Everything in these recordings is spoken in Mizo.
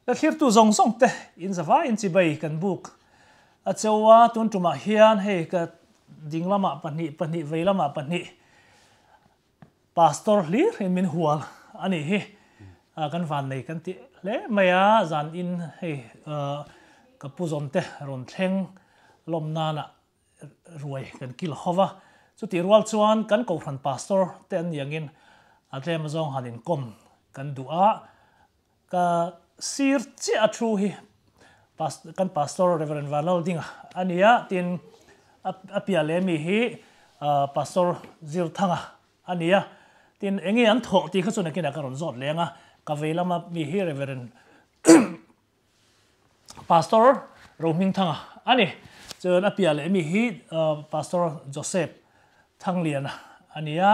La thlirtu zawng zawng te in zavai in chibai kan buk a cheu a, tun tumah hian hei ka ding lamah pahnih pahnih vei lamah pahnih Pastor hlir in min hual a nih hi kan vannei kan ti hle mai a, zan in hei ka pu zawn te rawn thleng lawm nana ruai kan kil ho va, chutih rual chuan kan kohhran pastor te an ni angin a tlem azawng han inkawm kan duh a, ka sir chiah a thu hi kan pastor Rev. Vanlaldinga a ni a, tin a piah leh mi hi Pastor Zirthanga a ni a, tin enge an thawh tih kha chu nakinah ka rawn zawt leng a, ka vei lama mi hi Rev. Pastor Rohmingthanga a ni. Chuan a piah leh mi hi Pastor Joseph Thangliana a ni a,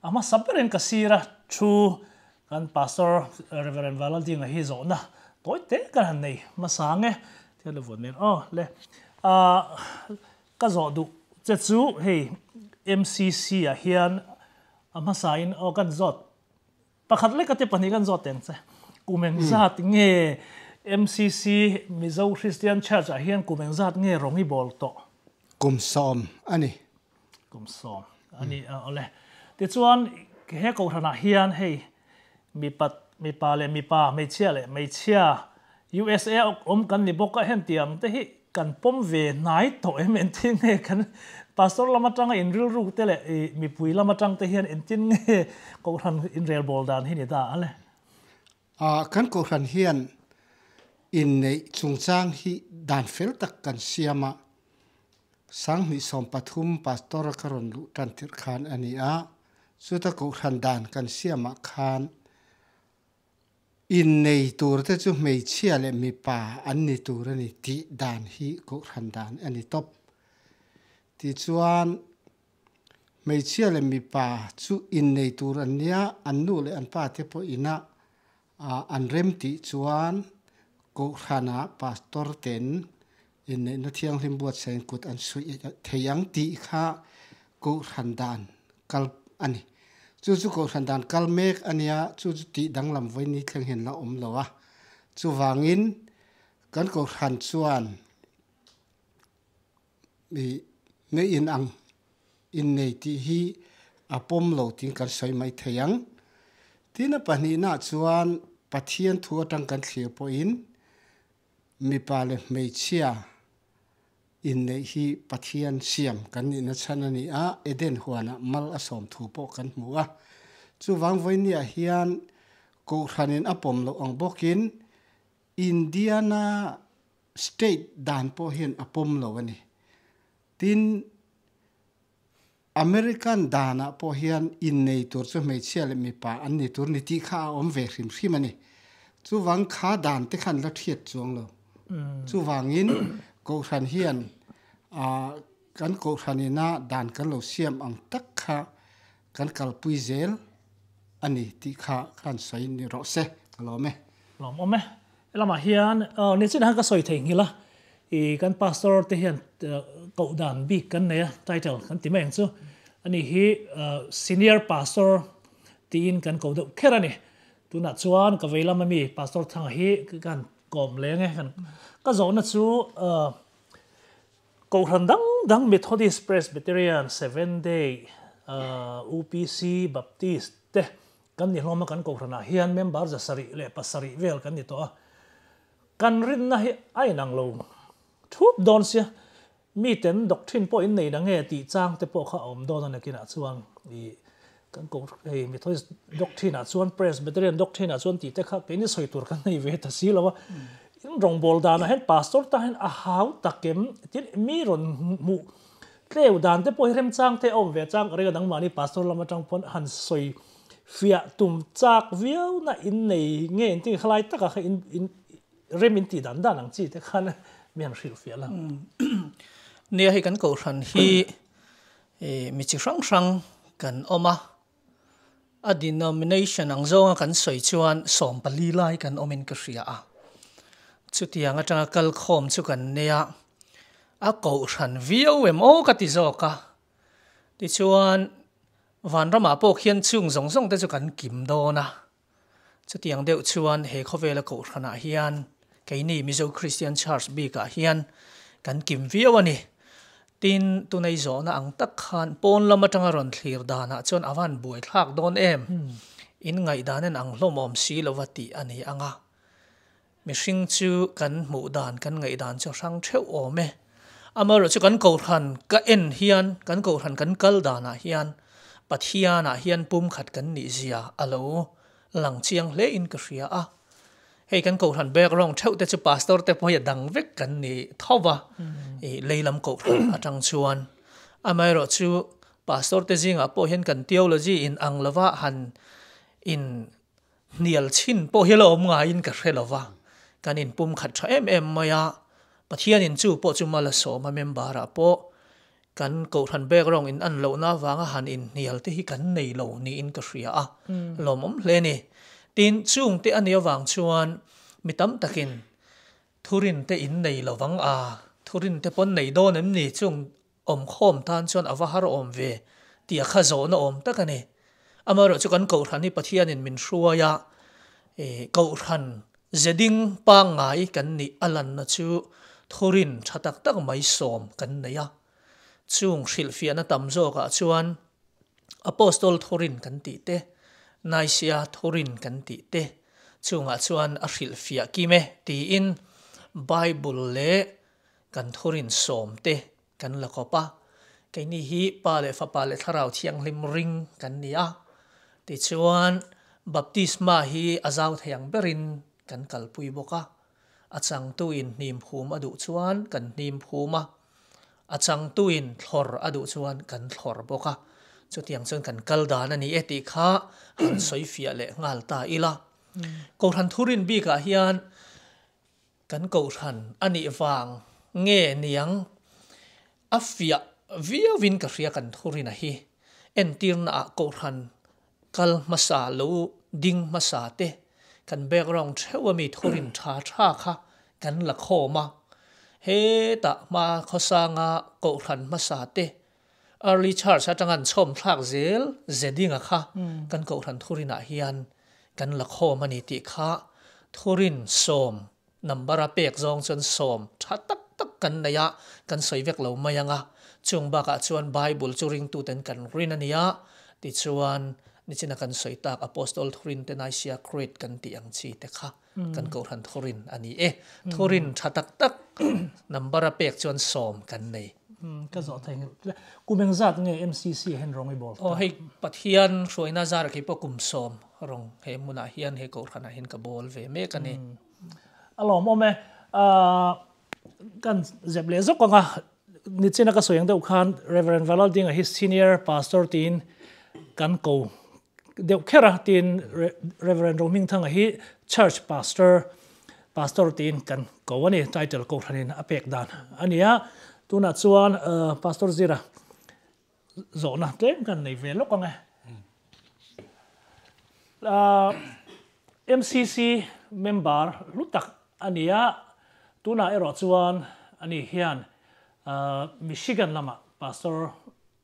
a hmasa berin ka sir a thu kan Pastor Rev. Vanlaldinga hi zawhna tawi te kan han nei hmasa ang e. Thian lo vuan nen aw le. Ka zawh duh che chu hei MCC ah hian a hmasa in aw kan zawt Pakhat lek ate pahnih kan zawt teng che. Kum eng zat nge MCC Mizo Christian Church ah hian kum eng zat nge rawng i bawl tawh? Kum sawm a ni. Kum sawm a ni a awle. Tichuan he kohhran ah hian hei mipat mipa leh mipa, hmeichhia leh hmeichhia USA awm kan ni bawk a, hentiang te hi kan pawm ve hnai tawh em? Engtin nge kan Pastor lam atanga in rilru te leh mipui lam atang te hian engtin nge Kohhran inrelbawl dan hi ni ta a le? Kan Kohhran hian inneih chungchang hi dan fel tak kan siam a, 2013 Pastor a ka rawn luh tan tirh khan a ni a, chuta Kohhran dan kan siamah khan Innei tur te chu hmeichhia leh mipa an ni tur a ni tih dan hi kohhran dan a ni tawp. Tichuan, hmeichhia leh mipa chu innei tur an nia, an nu leh an pa te pawh ina an rem tih chuan kohhranah pastor ten inneihna thianghlim buatsain kut an suih thei ang tih kha kohhran dan kal a ni. Chu chu kohhran dan kal mek a nia, chu chu tih danglam vawi ni thleng hian la awm lo a. Chuvangin kan kohhran chuan mi nge in ang innei tih hi a pawm lo tiin kan sawi mai thei ang. Tin a pahnihnaah chuan Pathian thu atang kan thlir pawhin Mipa leh hmeichhia inneih hi Pathian siam kan nihna chhan a ni a, Eden huanah mal a sawm thu pawh kan hmu a. Chuvang vawinia hian Kohhranin a pawm loh ang bawkin Indiana state dan pawh hian a pawm lo a ni. Tin, American danah pawh hian innei tur chu hmeichhia leh mipa an ni tur ni tih kha a awm ve hrim hrim a ni. Chuvang kha dan te khan la thiat chuang lo. Chuvangin Kohhran hian kan Kohhran ina dan kan lo siam ang tak kha kan kalpui zel a ni tih kha khan sawi ni rawh se ka lawm e. Lawm awm e. Helamah hian nichin han ka sawi thei nghilh a, i kan pastor te hian koh dan bik kan nei a, title kan ti mai ang chu. Ani hi senior pastor tiin kan ko deuh kher a ni. Tunah chuan ka vei lama mi pastor Thanga hi kan kawm leng e. Ka zawhna chu Kohhran dang dang Methodist, Presbyterian, Seventh Day, UPC, Baptist te Kan ni hlawm a, kan kohhranah hian member 700 leh 7 vel kan ni tawh a, kan rinna hi a inang lo thup dawn sia, miten doctrine pawh in nei na nge tih chang te pawh kha a awm dawn a nakinah chuan i kan koh hei Methodist doctrine ah chuan Presbyterian doctrine ah chuan tih te kha keini sawi tur kan nei ve ta si lo a, in rawngbâwl danah hian pastor tan hian a hau tak em tin mi rawn hmuh Tleu dan te pawh hi remchang te a awm ve chang ka ring a, nangmahni pastor lam atang pawn han sawi fiah tum chak viau na in nei nge in ti khalai taka kha in in rem in tih dan dan ang chi te khan mi han hrilh fiah la. Nia hei kan kohhran hi mi chi hrang hrang kan awm a, a denomination ang zawnga kan sawi chuan 14 lai kan awmin ka hria a, chutiang atanga kalkhawm chu kan nei a, A kohhran viau em aw ka ti zawk a. Tichuan, vanramah pawh khian chung zawng zawng te chu kan kim dawn a. Chutiang deuh chuan he khawvela kohhranah hian keini Mizo Christian Church bikah hian kan kim viau a ni. Tin, tunei zawhna ang tak khan pawn lam atanga rawn thlir danah chuan a van buaithlak dawn em? In ngaihdan en ang hlawm awm si lova tih a ni ang a. Mihring chu kan hmuh dan, kan ngaihdan chu a hrang theuh awm e. Amaherawhchu kan kohhran ka en hian, kan kohhran kan kal danah hian Pathianah hian pumkhat kan nih zia a lo lang chiang hle in ka hria a. Hei kan kohhran background theuh te chu pastor te pawh hi a dang vek kan ni tho va, i lei lam kohhran atang chuan. Amaherawhchu pastor te zingah pawh hian kan theology in ang lova han in hnial chhin pawh hi la awm ngaiin ka hre lo va, kan in pumkhat tha em em mai a, Pathianin chu pawh chu mal a sawm a member ah pawh Kan kohhran background in an lohna avanga han inhnial te hi kan nei lo niin ka hria a, lawmawm hle ni. Tin, chung te a nih avang chuan mi tam takin thurin te in nei lo vang a, thurin te pawn nei dawn em ni chung awmkhawm tan chuan a va har awm ve tih a kha zawhna awm tak a ni. Amaherawh chu kan kohhran hi Pathianin min hruai a, kohhran zeding pangngai kan nih a lanna chu thurin tha tak tak mai sawm kan nei a. Chung hrilhfiahna tam zawkah chuan Apostol thurin kan tih te, Nicaea thurin kan tih te chungah chuan a hrilhfiah kim e tiin Bible leh kan thurin sawm te Kan la kawp a, keini hi Pa leh Fapa leh Thlarau Thianghlim ring kan ni a. Tichuan, baptisma hi a zau thei ang berin kan kalpui bawk a. A changtuin hnim phum a duh chuan kan hnim phum a, a changtuin thlawr a duh chuan kan thlawr bawk a. Chutiang chuan kan kal dan a ni e tih kha han sawi fiah leh nghal ta ila. Kohhran thurin bikah hian Kan kohhran a nih vang nge niang a fiah viauin ka hria kan thurina hi. Entirna ah kohhran kal hmasa lo ding hmasa te kan background theuh ami thurin tha tha kha kan la khawm a. Hetah hma khawsanga kohhran hmasa te early church atanga an chhawm thlak zel zedinga kha kan kohhran thurinah hian kan la khawm a ni tih kha thurin sawm number a pek zawng chuan sawm tha tak tak kan nei a, kan sawi vek lo mai ang a, chung bakah chuan Bible chu ringtuten kan rin a nia tichuan nichina kan sawi tak Apostol thurin te Nicaea Creed kan tih ang chi te kha kan kohhran thurin a ni e. Thurin tha tak tak number a pek chuan sawm kan nei. Ka zawh thei ngei. Kum eng zat nge MCC ah hian rawng i bawl ta? Aw hei Pathian hruaina zar khi pawh kum sawm rawng he hmunah hian he kohhranah hian ka bawl ve mek a ni. A lawmawm e. Kan zep leh zawk ang a, nichina ka sawi ang deuh khan Rev. Valaldinga hi Senior Pastor tiin kan ko deuh kher a, tiin Rev. Rohmingthanga hi Church Pastor, Pastor tiin kan ko a ni, title kohhranin a pek dan a ni a. Tunah chuan Pastor Zira zawhna tlem kan nei ve lawk ang e. MCC member hlu tak a ni a, tunah erawh chuan ani hian Michigan lamah Pastor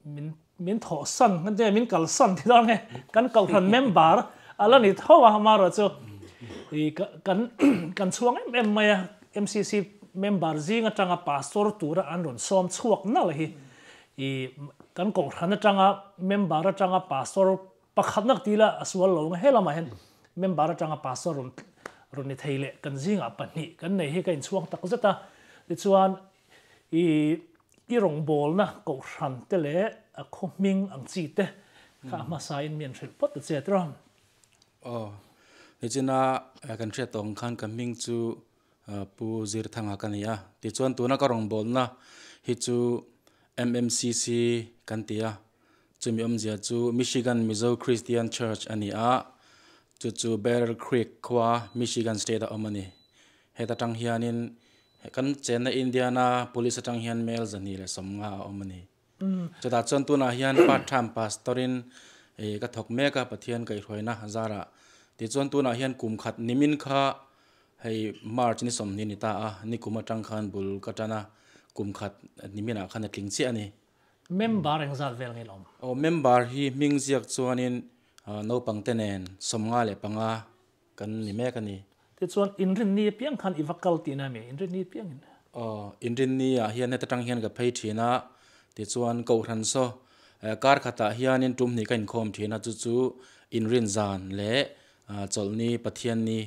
min min thawhsan kan tia min kalsan ti dawn nge kan kohhran member a la ni tho a amaherawh chu i kan kan chhuang em em mai a MCC member zing atanga pastor tura an rawn sawm chhuak nalh hi i kan kohhran atanga member atanga pastor pakhatna ka ti la a sual lo ang helamah hian member atanga pastor rawn rawn ni thei leh kan zingah pahnih kan nei hi ka inchhuang tak zet a tichuan I i rawngbawlna kohhran te leh a khaw hming ang chi te kha a hmasa in mi an hrilh phawt ta che tir a. Aw, nichina kan hriat tawh ang khan ka hming chu Pu Zirthanga ka ni a, tichuan tuna ka rawngbawlna hi chu MMCC kan ti a, chumi awmzia chu Michigan Mizo Christian Church a ni a, chu chu Battle Creek khua Michigan State a awm a ni. Heta tang hianin kan chenna Indiana Police atang hian mel 250 a awm a ni. Chutah chuan tunah hian part time pastor in ka thawk mek a Pathian kaihhruaina zarah. Tichuan tunah hian kum khat nimin kha hei March ni 20 ni ta a, ni kum atang khan bul ka tan a, kum khat niminah khan a tling chiah a ni. Member engzat vel nge lawm? Aw member hi hming ziak chuanin naupangte nen 95. kan ni mek a ni. Tichuan Inrinni apiang khan i va kal tihna a mi? Inrinni apiangin? Aw, Inrinni ah hian heta tang hian ka phei thin a, tichuan Kohhran saw kar khatah hianin tum hnih ka inkhawm thin a, chu chu Inrin zan leh Chawlhni Pathianni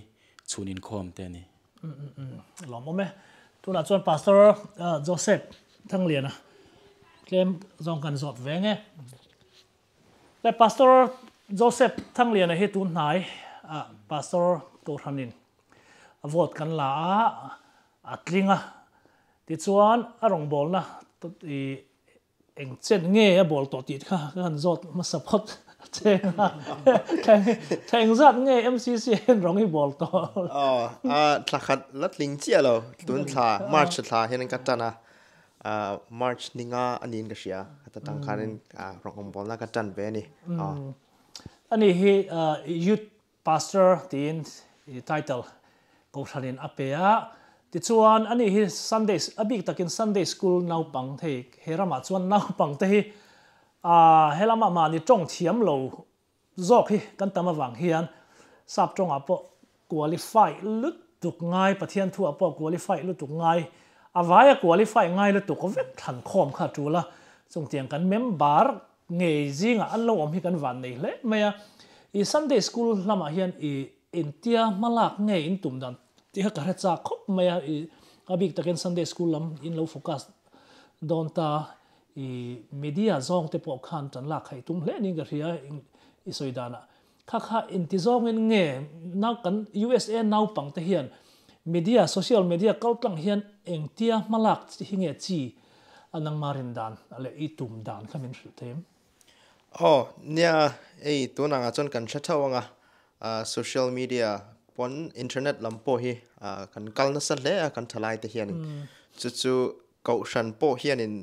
chhun inkhawm te a ni. Lawmawm e. Tunah chuan Pastor Joseph Thangliana tlem zawng kan zawt ve nge. Le Pastor Joseph Thangliana hi tun hnai ah Pastor Kohhranin a vote kan la a, a tling a. Tichuan a rawngbawlna i Eng chen nge a bawl tawh tih kha ka han zawt hmasa phawt che a, thla eng zat nge MCC hian rawng i bawl tawh? Aw, a thla khat la tling chiah lo, tun thla March thla hian ka tan a, March ni nga a niin ka hria, ka ta tang khanin rawng bawlna ka tan ve a ni. Ani hi Youth Pastor tiin title Kohhranin a pe a, tichuan ani hi Sunday a bik takin Sunday School naupang thei he ramah chuan naupang te hi ah helamah mahni tawng thiam lo zawk hi kan tam avang hian sap tawngah pawh qualify lutuk ngai Pathian thuah pawh qualify lutuk ngai a vaia qualify ngai lutuk vek thlan khawm kha a tul a, chungtiang kan member Ngei zingah an lo awm hi kan van nei hle mai a, i Sunday School lamah hian i intia hmalak nge in tum dan tih kha ka hre chak khawp mai a, i a bik takin Sunday School lam in lo focus dawn ta, i media zawng te pawh khan tan lak kha i tum hle niin ka hria i sawi danah. Kha kha inti zawngin nge nau kan USA naupang te hian media social media kal tlang hian engtia hmalak hi nge chi a nangma rin dan leh i tum dan kha min hrilh thei em? Aw nia hei tun angah chuan kan hre theuh anga social media pawn internet lam pawh hi kan kal nasa hle a kan thalai te hianin chu chu kohhran pawh hianin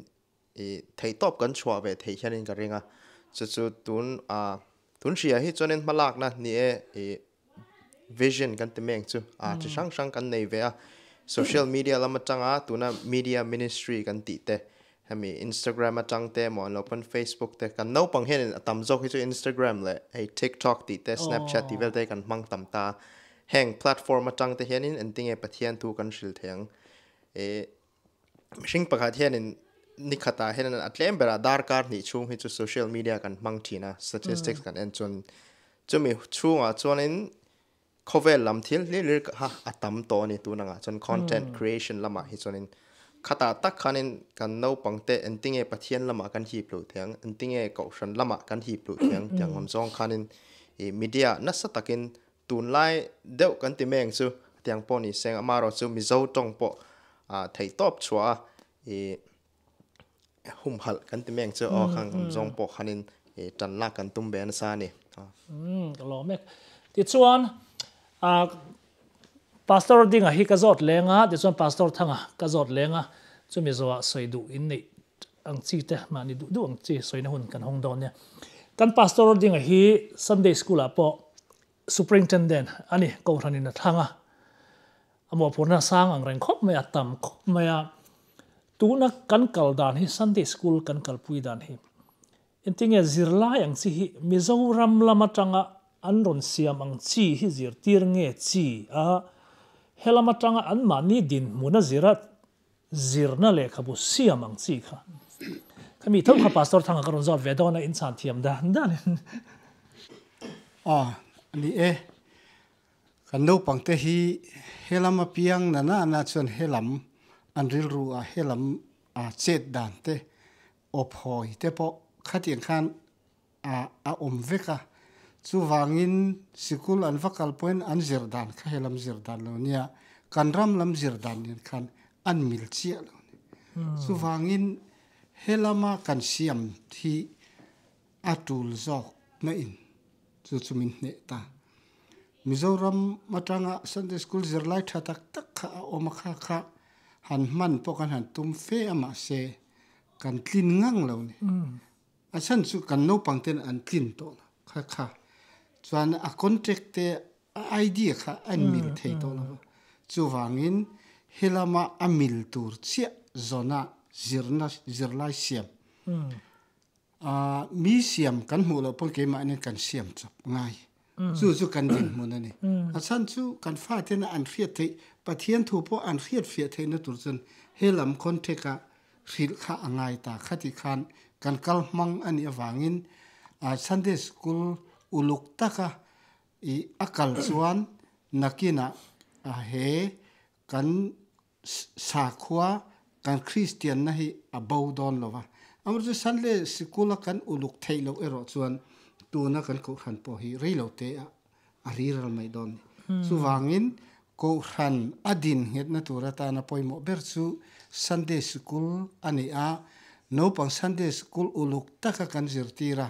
I theihtawp kan chhuah ve theih hianin ka ring a, chu chu tun a tun hria hi chuanin hmalakna ni e i vision kan ti mek chu a chi hrang hrang kan nei ve a, social media lam atanga tuna media ministry kan tih te hemi Instagram atang te emaw an lo pawn Facebook te kan naupang hianin a tam zawk hi chu Instagram leh hei TikTok tih te Snapchat tih vel te hi kan hmang tam ta, heng platform atang te hianin engtinge Pathian thu kan hrilh thei ang i Mihring pakhat hianin ni khatah hian a tlem berah darkar hnih chhung hi chu social media kan hmang thin a, statistics kan en chuan chumi chhungah chuanin khawvel lam thil hlir hlir kha a tam tawh a ni tun angah chuan content creation lamah hi chuanin khatah tak khanin kan naupang te engtinge Pathian lamah kan hip luh thei ang, engtinge Kohhran lamah kan hip luh thei ang tih ang awm zawng khanin ih media nasa takin Tunlai deuh kan ti meng chu tiang pawh ni seng amarawh chu Mizo tawng pawh theihtawp chhuah a i humhalh kan ti meng chu aw khang zawng pawh khanin i tan lak kan tum ve nasa a ni. Ka lawm e. Tichuan Pastor Dinga hi ka zawt leng a, tichuan Pastor Thanga ka zawt leng a, chumi zawhah sawi duh in neih ang chi te mahni duh duh ang chi sawina hun kan hawng dawn nia. Kan Pastor Dinga hi Sunday School ah pawh Superintendent a ni, Kohhranin a thlang a, a mawhphurhna sang ang reng khawp mai a, tam khawp mai a. Tuna kan kal dan hi Sunday School kan kalpui dan hi entinge zirlai ang chi hi Mizoram lam atanga an rawn siam ang chi hi zirtir nge chi a, helam atanga anmahni dinhmun a zira Zirna lehkhabu siam ang chi kha. Khami tho kha Pastor Thanga ka rawn zawt ve dawn a, in chhan thiam dan danin. Aw, ni e. Kan naupangte hi helam apiang na na na chuan helam an rilru ah helam a chet dan te awp hawi te pawh khatiang khan a a awm vek a. Chuvangin sikul an va kal pawhin an zir dan kha helam zir dan lo nia, kan ram lam zir dan nen khan an mil chiah lo ni. Chuvangin helama kan siam hi a tul zawk na in chu chu min hneh ta. Mizoram atanga Sunday School zirlai tha tak tak kha a awm a kha kha han hman pawh kan han tum fe a mahse kan tlin ngang lo ni. A chhan chu kan naupang ten an tlin tawh lo kha kha chuan a contract te a idea kha an mil thei tawh lo va. Chuvangin helama a mil tur chiah zawna zirna zirlai siam mi siam kan hmuh loh pawn keimahni kan siam chawp ngai. Chu chu kan dinhmun a ni. A chhan chu kan fatena an hriat theih, Pathian thu pawh an hriat fiah theihna tur chuan he lam contact ah hrilh kha a ngai ta. Khati khan kan kal hmang a nih avangin Sunday School uluk taka i a kal chuan nakinah he kan sakhua kan Kristianna hi a bo dawn lo va. Amaherawhchu Sunday Sikula kan uluk theih loh erawh chuan tuna kan kohhran pawh hi rei lo te ah a riral mai dawn ni. Chuvangin kohhran a din nghetna tur atana pawimawh ber chu Sunday Sikul a ni a, naupang Sunday Sikul uluk taka kan zirtir a,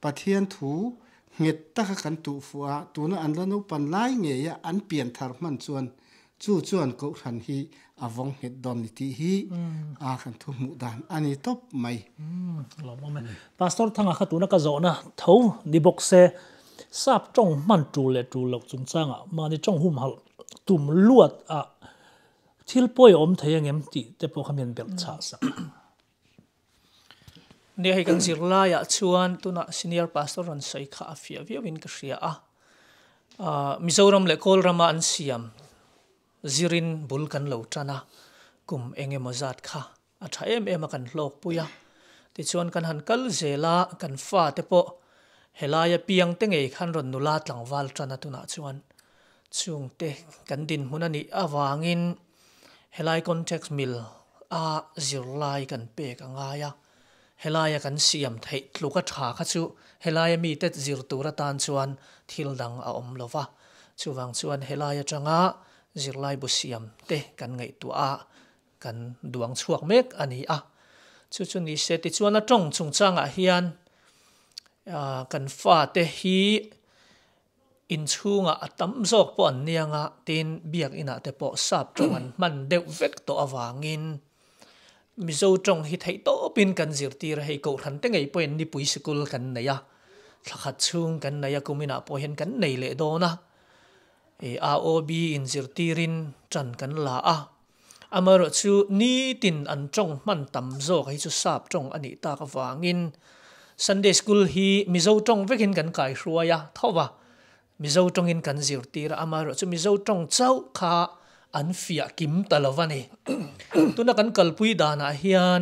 Pathian thu nghet taka kan tuhfuh a, tuna an la naupan lai ngeia an pianthar hman chuan Chu chuan Kohhran hi a vawng nghet dawn ni tih hi a kan thu hmuh dan a ni tawp mai. Lawmawm e. Pastor Thanga kha tuna ka zawhna tho ni bawk se, sap tawng hman tul leh tul loh chungchangah mahni tawng humhalh tum luat ah thil pawi a awm thei angem tih te pawh kha mian belh chhah sak. Nia hei kan zirlaiah chuan tunah senior pastor rawn sawi kha a fiah viauin ka hria a. Mizoram leh Kawlrama an siam zirin bul kan lo tan a, kum eng emaw zat kha a tha em em a kan hlawkpui a. Tichuan kan han kal zel a, kan fate pawh helaia piang te ngei khan rawn nula tlangval tan a tunah chuan chungte kan dinhmun a nih avangin Helai context mil a zirlai kan pek a ngai a, helaia kan siam theih tluk a tha kha chu helaia mite zir tur atan chuan thil dang a awm lo va. Chuvang chuan helai atanga zirlai bu siam te kan ngaihtuah a, kan duang chhuak mek a ni a. Chu chu ni se tichuan a tawng chungchangah hian kan fate hi Inchhungah a tam zawk pawh an niang a, tin biakinah te pawh sap tawng an hman deuh vek tawh avangin Mizo tawng hi theih tawpin kan zirtir a, hei Kohhran te ngei pawhin nipui sikul kan nei a, thla khat chhung kan nei a, kuminah pawh hian kan nei leh dawn a, AOB inzirtirin tan kan la a, amaherawhchu nitin an tawng hman tam zawk hi chu sap tawng a nih tak avangin Sunday School hi Mizo tawng vekin kan kaihruai a tho va, Mizo tawngin kan zirtir a, amaherawhchu Mizo tawng chauh kha an fiah kim ta lo va ni. Tuna kan kalpui danah hian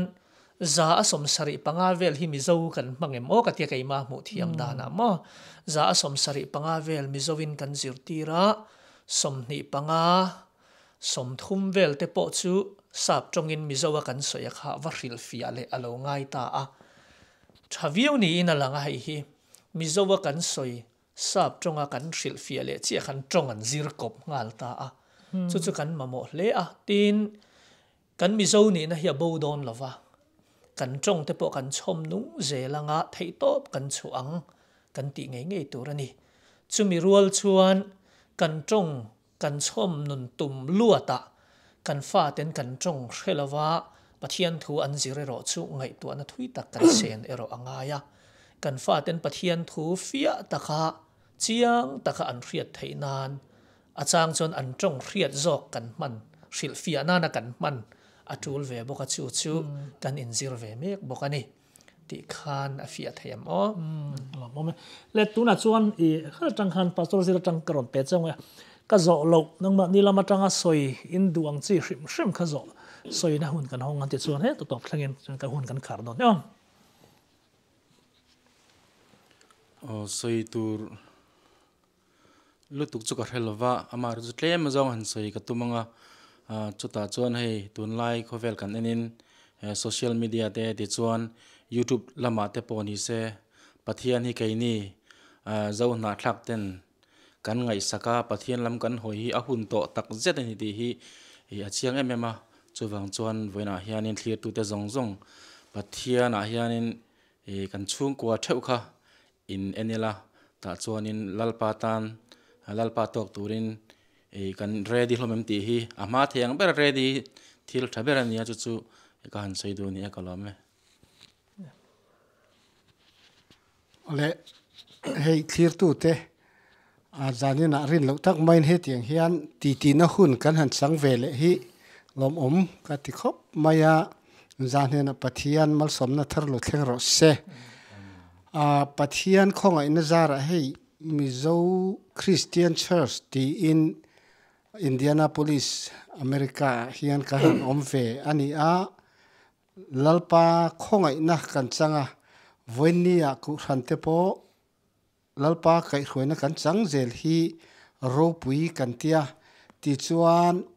za a 75 vel hi Mizo kan hmang em aw ka tia keimah hmuh thiam danah maw za a 75 vel Mizoin kan zirtir a, 25 30 vel te pawh chu sap tawngin Mizo a kan sawi a kha va hrilhfiah leh a lo ngai ta a. Tha viau niin a lang a hei hi. Mizo a kan sawi sap tawnga kan hrilhfiah leh chiah khan tawng an zir kawp nghal ta a. Chu chu kan mamawh hle a. Tin, kan Mizo nihna hi a bo dawn lo va. Kan tawng te pawh kan chhawm nung zel anga theihtawp kan chhuah ang kan tih ngei ngei tur a ni. Chumi rual chuan kan tawng Kan chhawm nun tum luatah kan faten kan tawng hre lova Pathian thu an zir erawh chu ngaihtuahna thui tak kan sen erawh a ngai a. Kan faten Pathian thu fiah taka chiang taka an hriat theih nan a chang chuan an tawng hriat zawk kan hman hrilhfiah nana kan hman a tul ve bawk a chu chu kan inzir ve mek bawk a ni. Tih khan a fiah thei em aw. Lawmawm e. Le tunah chuan i kha atang khan Pastor zir atang ka rawn pe chang e. Ka zawh loh nangmah ni lam atanga sawi in duh ang chi hrim hrim kha zawh sawina hun kan hawng ang ti chuan he tawp thlengin chuan ka hun kan khar dawn nia. Aw sawi tur lutuk chu ka hre lova amah chu tlem azawng han sawi ka tum anga chutah chuan hei tunlai khawvel kan enin social media te tichuan youtube lamah te pawh ni se Pathian hi keini zo hnahthlak ten kan ngaihsak a Pathian lam kan hawi hi a hun tawh tak zet a ni tih hi a chiang em em a chuvang chuan vawiinah hianin thlirtute zawng zawng Pathianah hianin kan chhungkua theuh kha In en ila, tah chuanin Lalpa tan, Lalpa tawk turin i kan ready hlawm em tih hi a hma thei ang ber ready thil tha ber a nia chu chu ka han sawi duh nia ka lawm e. Awle hei thlirtute a zaninah rin loh tak maiin hetiang hian titina hun kan han chang ve leh hi lawmawm ka ti khawp mai a. Zan hnenah Pathian malsawmna thar lo thleng rawh se. Pathian khawngaihna zarah hei. Mizo Christian Church tiin Indianapolis, America ah hian ka han awm ve a ni a. Lalpa khawngaihna kan chang a, vawiinni ah Kohhran te pawh Lalpa kaihhruaina kan chang zel hi ropui kan tia, tichuan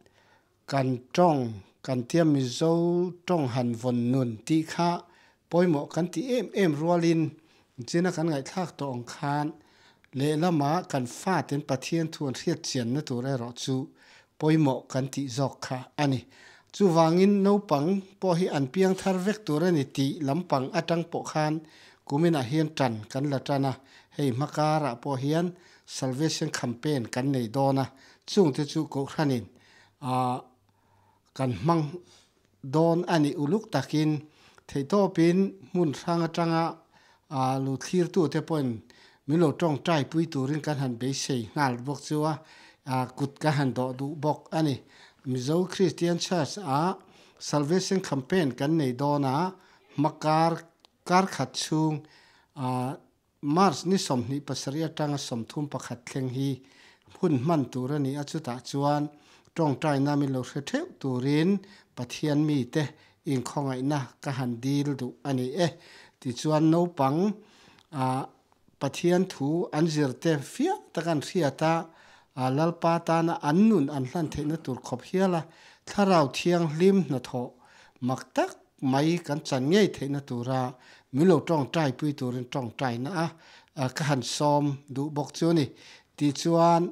kan tawng kan tia Mizo tawng han vawn nun tih kha pawimawh kan ti em em rualin china kan ngaihthlak tawh ang khan lehlamah kan faten Pathian thu an hriat chianna tur erawh chu pawimawh kan tih zawk kha a ni. Chuvangin naupang pawh hi an piang thar vek tur a ni tih lampang atang pawh khan kuminah hian tan kan la tan a, hei hmakarah pawh hian Salvation Campaign kan nei dawn a, chungte chu Kohhranin ah kan hmang dawn a ni uluk takin theihtawpin hmun hrang atanga ah lu thlirtute pawhin min lo tawngtai pui turin kan han beisei nghal bawk chu a, ah kut ka han dawh duh bawk a ni. Mizo Christian Church ah Salvation Campaign kan nei dawn a, hma kar kar khat chhung ah March ni 27 atanga 31 thleng hi hun hman tur a ni a, chutah chuan tawngtaina min lo hre theuh turin Pathian mite inkhawngaihna ka han dil duh a ni e. Tichuan naupang ah Pathian thu an zirte fiah tak an hriat a, Lalpa tana an nun an hlan theihna tur khawp hial a, Thlarau Thianghlim hnathawh mak tak mai kan chan ngei theihna tura min lo tawngtai pui turin tawngtaina a ka han sawm duh bawk chu a ni. Tichuan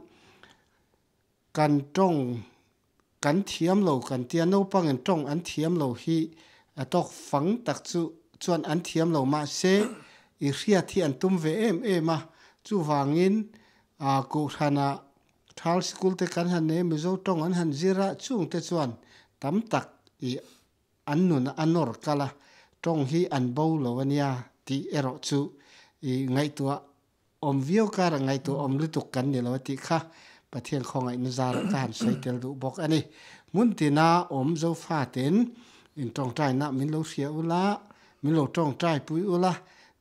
kan tawng kan thiam lo kan tia naupangin tawng an thiam lo hi a tawk fang tak chu chuan an thiam lo mahse i hriat hi an tum ve em em a, chuvangin Kohhrana Thal School te kan han nei a Mizo tawng an han zir a chungte chuan tam tak i An nun a nawr kal a, tawng hi an bo lo a nia tih erawh chu i ngaihtuah awm viau kar a ngaihtuah awm lutuk kan ni lo a tih kha Pathian khawngaihna zarah ka han sawi tel duh bawk a ni. Hmun tina awm Zofaten in tawngtaina min lo hria ula, min lo tawngtai pui ula,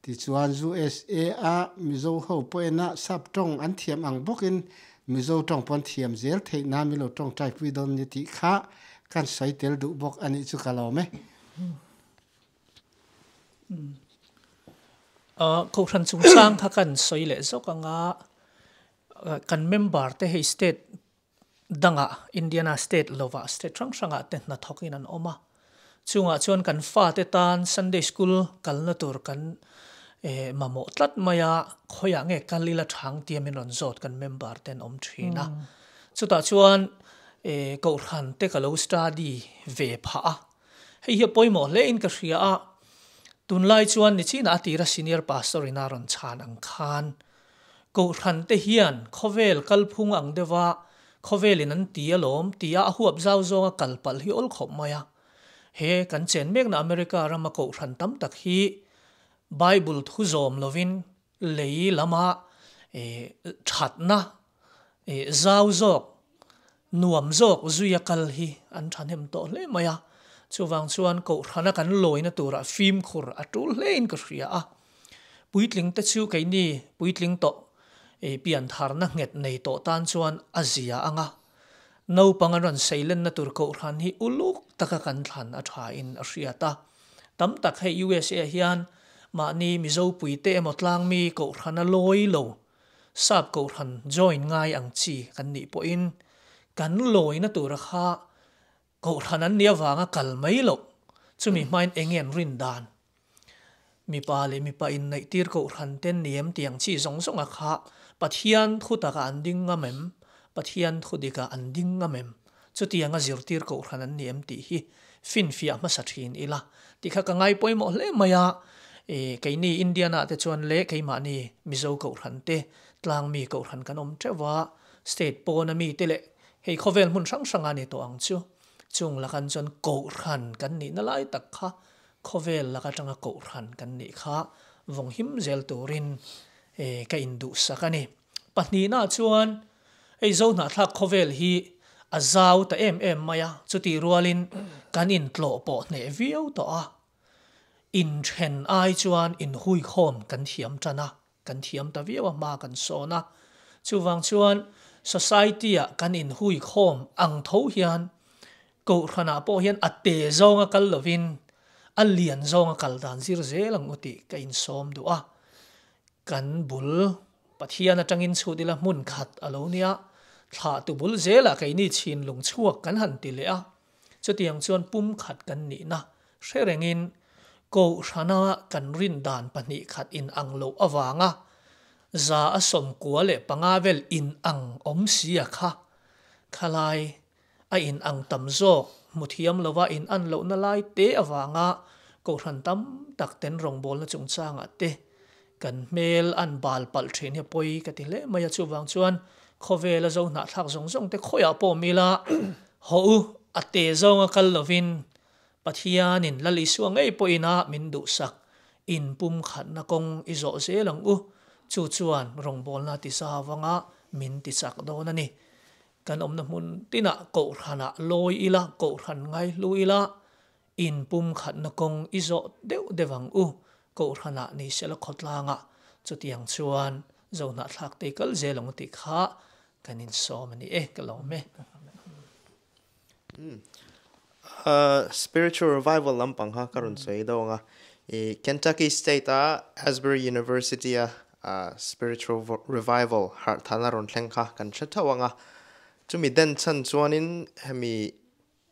tichuan USA a Mizo ho pawh ena sap tawng an thiam ang bawkin Mizo tawng pawn thiam zel theih nan min lo tawngtai pui dawn ni tih kha kan sawi tel duh bawk a nih chu ka lawm e. Kohhran chungchang kha kan sawi leh zawk ang a, kan member te hei state dangah Indiana state lovah state hrang hrangah te hnathawkin an awm a, chungah chuan kan fate tan Sunday school kalna tur kan eh mamawh tlat mai a, khawiah nge kal ila thang tia min rawn zawt kan member te an awm thin a, chutah chuan eh kohhran te ka lo study ve phah a, hei hi a pawimawh hle in ka hria a, tunlai chuan nichinah a tira senior pastor in a rawn chhan ang khan Kohhran te hian khawvel kalphung ang deuha khawvelin an ti alawm tia a huap zau zawnga kal palh hi awl khawp mai a. He kan chen mekna America rama kohhran tam tak hi Bible thu zawm lovin lei lama thatna zau zawk, nuam zawk zuia kal hi an thahnem tawh hle mai a. Chuvang chuan kohhrana kan lawina turah fimkhur a tul hlein ka hria a. Puitling te chu keini puitling tawh piantharna nghet nei tawh tan chuan a zia ang a, naupang an rawn seilenna tur kohhran hi uluk taka kan thlan a tha in a hriat a. Tam tak hei USA hian mahni Mizo puite emaw tlangmi kohhrana lawi lo sap kohhran join ngai ang chi kan nih pawhin kan lawina tura kha Kohhran an nih avanga kal mai loh, chumi hmain eng nge an rin dan? Mipa leh mipa inneihtir kohhran te niam tiang chi zawng zawnga kha Pathian thu takah an ding ngam em? Pathian thu dikah an ding ngam em? Chutianga zirtir kohhran an ni em tih hi finfiah hmasa thin ila tih kha ka ngai pawimawh hle mai a. Keini Indiana te chuan leh keimahni Mizo kohhran te tlangmi kohhran kan awm teuh a, state pawna mite leh Hei khawvel hmun hrang hrang a ni tawh ang chu. Chung lakan chuan kohhran kan nihna lai tak kha khawvel lak atanga kohhran kan nih kha vawng him zel turin ka induhsak a ni. Pahnihna chuan hei Zohnahthlak khawvel hi a zau ta em em mai a, chutih rualin kan intlawh pawh hneh viau tawh a, inthen ai chuan inhuikhawm kan thiam tan a. kan thiam ta viau a, hma kan sawn a. Chuvang chuan society ah kan inhui khawm ang tho hian Kohhranah pawh hian a te zawnga kal lovin a lian zawnga kal dan zir zel ang u tih ka insawm duh a. Kan bul Pathian atangin chhut ila hmun khat a lo nia, thlahtu bul zelah keini chhinlung chhuak kan han ti leh a. Chutiang chuan pumkhat kan nihna hre rengin Kohhrana kan rin dan 2 khat inang loh avanga 95% vel inang awm si a kha khalai a inang tam zawk hmu thiam lova inan lohna lai te avanga Kohhran tam tak ten rawngbawlna chungchangah te kan hmel an bal palh thin hi a pawi ka ti hle mai a, chuvang chuan khawvela zo hnahthlak zawng zawng te khawiah pawh awm ila haw u a te zawnga kal lovin Pathianin Lal Isua ngei pawhin a min duhsak inpumkhatna kawng i zawh zel ang u, chu chuan rawngbawlna ti zavanga min ti chak dawn a ni. Kan awmna hmun tinah Kohhranah lawi ila, Kohhran ngaihlu ila, inpumkhatna kawng i zawh deuh deuh ang u, Kohhranah ni sela khawtlangah chutiang chuan zohnahthlak te kal zel ang u tih kha kan insawm a ni e, ka lawm e. Spiritual revival lampang kha ka rawn sawi deuh ang a, i Kentucky State a Asbury University a spiritual revival harh than a rawn thleng kha kan hre theuh ang a, chumi den chhan chuanin hemi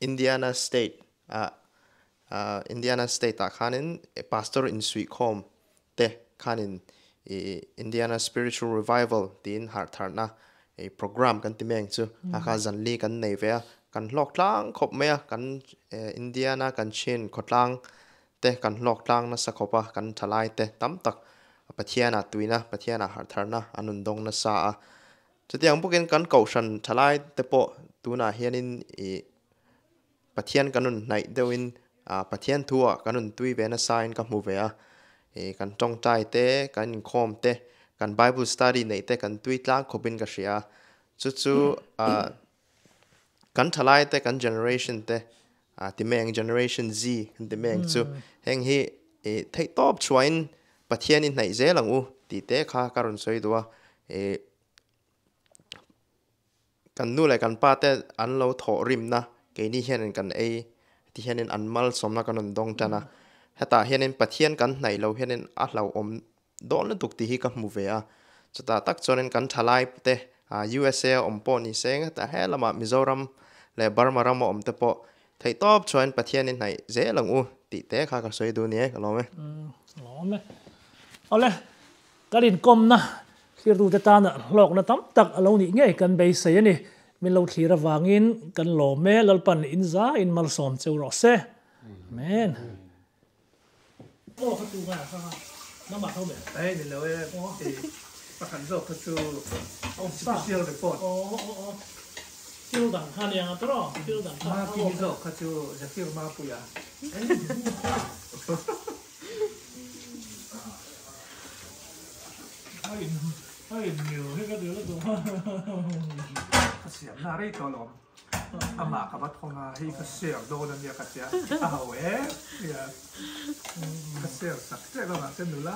Indiana State ah Indiana State ah khanin pastor insuihkhawm te khanin i Indiana Spiritual Revival tiin harh tharna i program kan ti mai ang chu a kha zanli kan nei ve a, kan hlawk tlang khawp mai a, kan Indiana kan chin khawtlang te kan hlawk tlang nasa khawp a, kan thalai te tam tak Pathianah tuina, Pathianah harh tharna an rawn dawng nasa a. Chutiang bawkin kan kohhran thalai te pawh tunah hianin i Pathian kan rawn hnaih deuhin Pathian thuah kan rawn tui ve nasain ka hmu ve a, kan tawngtai te, kan inkhawm te, kan Bible study neih te kan tui tlang khawpin ka hria a. Chu chu kan thalai te, kan generation te, ti mai ang generation Z kan ti mai ang chu, heng hi theihtawp chhuahin Pathian i hnaih zel ang u tih te kha ka rawn sawi duh a. Kan nu leh kan pa te an lo thawh rimna keini hianin kan ei ti hianin an malsawmna kan rawn dawng tan a, hetah hianin Pathian kan hnaih lo hianin a hlauhawm dawn lutuk tih hi ka hmu ve a, chutah tak chuanin kan thalai te USA a awm pawh ni se hetah he lamah Mizoram leh Burma ram a awm te pawh theihtawp chuan Pathian i hnaih zel ang u tih te kha ka sawi duh ni e ka lawm e. Lawm e. Awle, Kan inkawmna thlirtute tana hlawkna tam tak a lo nih ngei kan beisei a ni. Min lo thlir avangin kan lawm e, Lalpan in za in malsawm cheu rawh se. Amen. Aw kha tu ngai a nangmah tho me. Ei ni lo e, i pakhat zawk kha chu special report. Aw aw aw thil dang kha nia tawrh aw thil dang kha. Makimi zawk kha chu Zafir Mapuia. Ka siam na rei tawh alawm. Amah ka va thawng a, hei ka share dawn a nia ka tia, a ho e tia ka share sak ṭek a mahse nula.